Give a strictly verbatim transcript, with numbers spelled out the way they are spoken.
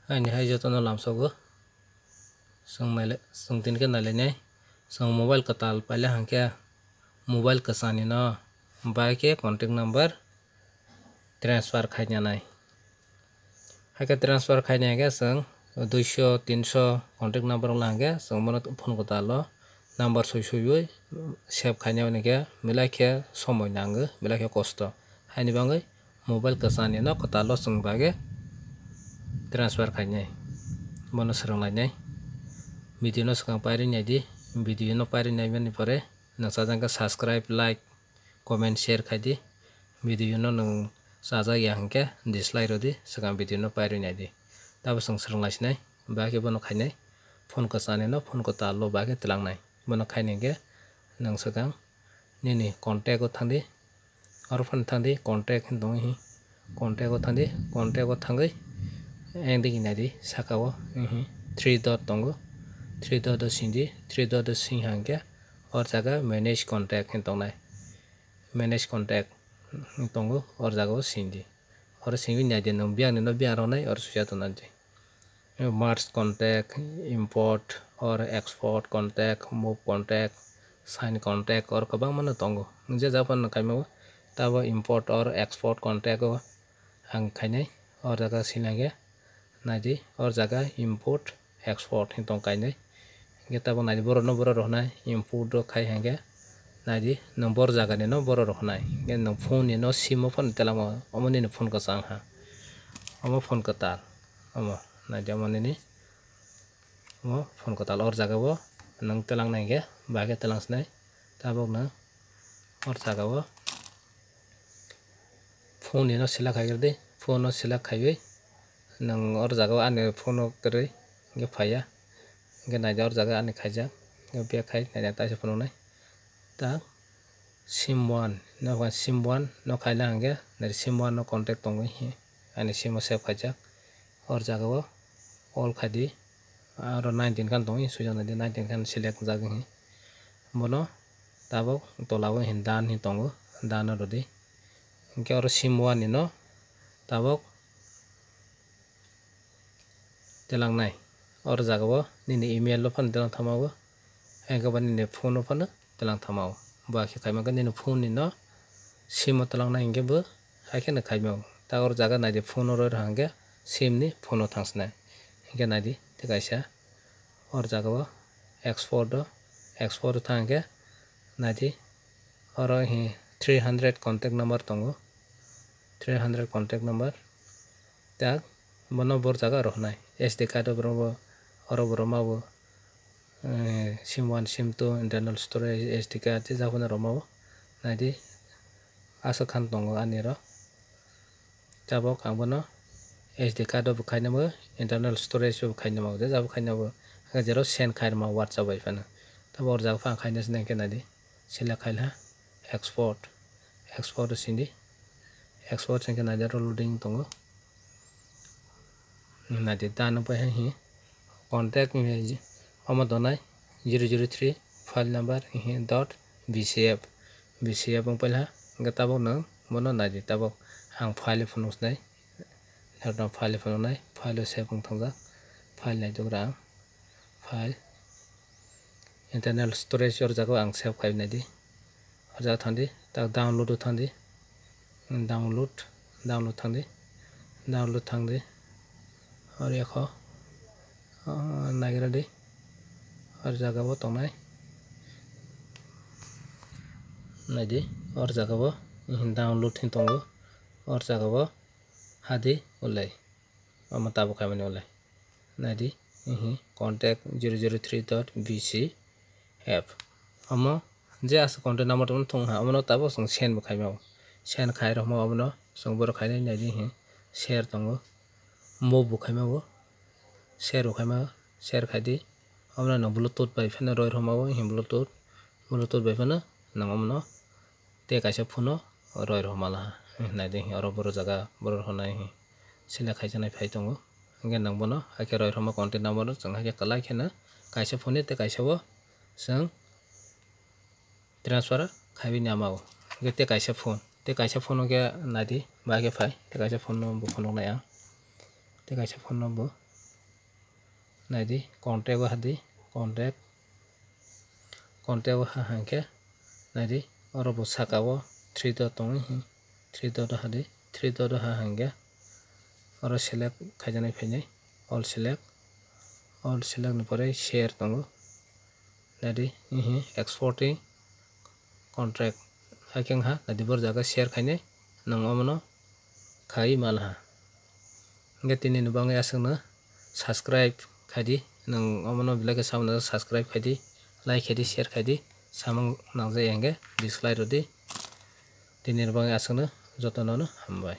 Haini hai jotono lamsogo. Chwng naile-, chwng tini khe nailainai. Chwng mobile kwtal paile hwnkhe mobile kwchanino bai khe contact number transfer khainanai. Hakhe transfer khainai hwnkhe chwng duiso, tinso contact number wngla hwnkhe chwng bono phone kwtalo number soi soiwi save khainai hwnkhe belai khe somoi nango, belai khe kosto. Haini bagwi mobile kwchanino kwtalo chwng bagwi transfer khainai. Bono swrwnglainai. Video no swkang pairwi naidi. Video no pairwi naimani pore nwng sajak khe subscribe, like, comment, share khaidi. Video no nwng chajak ya hwnkhe dislike rwdi, swkang video no pairwi naidi. Tabo chwng swrwng laisinai, bahai khe bono khainai. Phone kwchanino phone kwtalo bahai khe twlangnai. Bono khaini hwnkhe nwng swkang nini contact o thangdi, oro phano thangdi, contact hinwi tongo hi. Contact o thangdi, contact o thangwi ang digi naidi, saka o, mhm, three dot tongo. Three dot o singdi, three dot o sing hwnkhe o jaga manage contact hinwi tongnai. Manage contact hinwi tongo, o jaga o singdi. Oro singwi naidi nwng biyang nino biyang rwnai, oro suya tongnaidi. Merge contact, import or export contact, move contact, sign contact, oro kwbangma no tongo. Nwng je jaga phano kaimao tabo import or export contact o ang khainai, o jaga sina khe naidi, o jaga import, export hinwi tong kainai. Hwnkhe tabuk naidi borokno borok rw hwnai, import o khai hwnkhe naidi nwng bor jaga nino borok rw hwnai. Hwnkhe nwng phone nino sim o phano twlangma, omo nini phone kwchang ha, omo phone kwtal, omo naidi, omo nini, omo phone kwtal. O jaga o nwng twlangnai hwnkhe bahai khe twlang sinai. Tabuk nwng o jaga o phone nino select khai rwdi, phone no select khaiwi nwng o jaga o ani phone o kwrwi hwnkhe phaiya, hwnkhe naidi o jaga ani khaijak, hwnkhe back khai naidi taisa phunuknai. Ta sim one no, sim one no khaina hwnkhe naidi sim one no contact tongwi hi ani sim o save khaijak. O jaga o all khaidi, aro nineteen khan tongwi swijak naidi, nineteen khan select wngjak hi. Bono tabuk tola o hin done hin tongo, done o rwdi. Hwnkhe oro sim one nino tabuk twlangnai. Oro jaga o nini email o phano twlang thangma o, hwnkhe ba nini phone o phano twlang thangma o. Bo khe khaima khe nini phone nino sim o twlangnai hwnkhe bo hai kheno khaima o. Ta oro jaga naidi phone o roi rwkha hwnkhe sim ni phone o thangsinai. Hwnkhe naidi tei kaisa oro jaga o export o, export o thang hwnkhe naidi oro hi three hundred contact number tongo, three hundred contact number. Ta bono bor jaga rw hwnai S D card o borok bo, oro bo rwma bo, eh, sim one, sim two, internal storage, S D card je jabona rwma bo naidi aswk khan tongo ani oro. Tabuk ang bono S D card o bo khaina bo, internal storage o bo khaina bo, je jabo khaina bo, jero send khairwma WhatsApp bai phano. Tabuk oro jaga phano khaina se nangkhe naidi, select khaila export, export o sindi, export singkhe naidi oro loading tongo. Naidi ta nukpai hai hi contact wngkhe omo donai zero zero three file number hi dot B C F, B C F wng pailha. Hwnkhe tabuk nwng bono naidi, tabuk ang file phunuknai, file phunuknai, file o save wng thangjak, file naitugwra ang. File, internal storage o rwjak o ang save khai naidi. O jaga thangdi, tak download o thangdi. Download, download thangdi. Download thangdi. Oro yakho, ah, nagira di. O jaga bo tongnai. Naidi, o jaga bo, mhm, download hin tongo. O jaga bo hadi ulai. Omo tabuk khaimani ulai. Naidi, ihi, contact zero zero three dot B C F. Omo je aswk contact number tongmani thung ha, omono tabuk chwng send bo khaima o. Send khai rwma omono chwng borok khainai naidi, ihi, share tongo. Move bo khaima o. Share bo khaima o. Share khaidi. Omono nwng Bluetooth bai phano roi rwma o, ihi, Bluetooth. Bluetooth bai phano nwng omono tei kaisa phone o roi rwma laha. Naidi, oro borok jaga borok rwnai, select khaijaknai phai tongo. Hwnkhe nwng bono haikhe roi rwma contact number no chwng haikhe kwlai kheno kaisa phone ni tei kaisa o chwng transfer khaiwi nai ma o. Hwnkhe tei kaisa phone, tei kaisa phone o khe naidi, bahai khe phai, tei kaisa phone no bo phunuknai ang. Tei kaisa phone no bo Naidi, contact o hadi, contact, contact o ha hangkhe naidi, oro bo saka o three dot tongo, three dot o hadi, three dot o ha hangkhe oro select khaijaknai phainai, all select, all select ni pore share tongo, naidi, exporting contact, haikhe wngkha naidi, boro jaga share khainai, nwng omono khai manha. Hingke tini ni bagwi aswkno subscribe khaidi, nwng omono belai khe samano subscribe khaidi, like khaidi, share khaidi, samung nangjak ya hingke dislike rwdi. Tini ni bagwi aswkno jotono no hambai.